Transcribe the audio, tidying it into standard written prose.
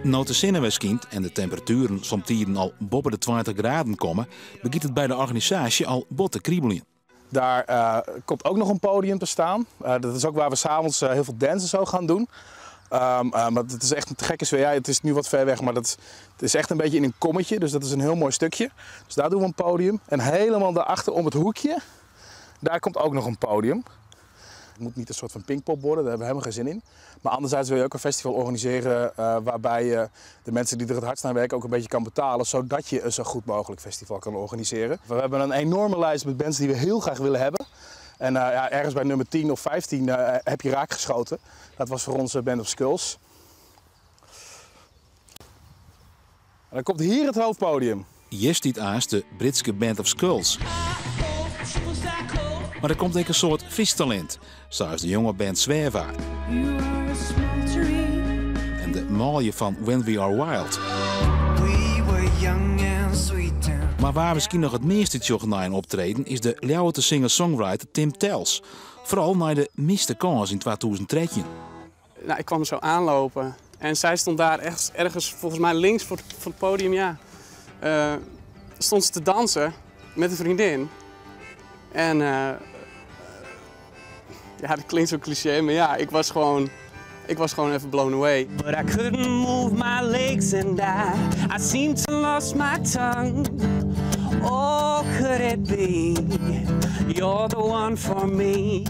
No't de sinne wer skynt en de temperatueren somtiden al boppe de 20 graden komme, begjint it by de organisaasje al bot te kribeljen. Daar komt ook nog een podium te staan. Dat is ook waar we 's avonds heel veel dance en zo gaan doen. Maar het is echt een te gekke sfeer. Ja, het is nu wat ver weg, maar het is echt een beetje in een kommetje. Dus dat is een heel mooi stukje. Dus daar doen we een podium. En helemaal daarachter om het hoekje, daar komt ook nog een podium. Het moet niet een soort van Pinkpop worden, daar hebben we helemaal geen zin in. Maar anderzijds wil je ook een festival organiseren waarbij je de mensen die er het hardst aan werken ook een beetje kan betalen, zodat je een zo goed mogelijk festival kan organiseren. We hebben een enorme lijst met bands die we heel graag willen hebben. En ergens bij nummer 10 of 15 heb je raak geschoten. Dat was voor ons Band of Skulls. En dan komt hier het hoofdpodium. Hier staat aast de Britse Band of Skulls. Maar er komt ook een soort Fries talent, zoals de jonge band Swerva. En de mooie van When We Are Wild. We were young and sweet and Maar waar misschien nog het meeste tjoch naar een optreden is de Ljouwerte singer-songwriter Tim Tels. Vooral naar de miste kans in 2013. Ik kwam zo aanlopen en zij stond daar ergens volgens mij links voor het podium, ja. Stond ze te dansen met een vriendin. En ja, dat klinkt zo cliché, maar ja, ik was gewoon even blown away. But I couldn't move my legs and I seemed to lost my tongue. Oh, could it be? You're the one for me.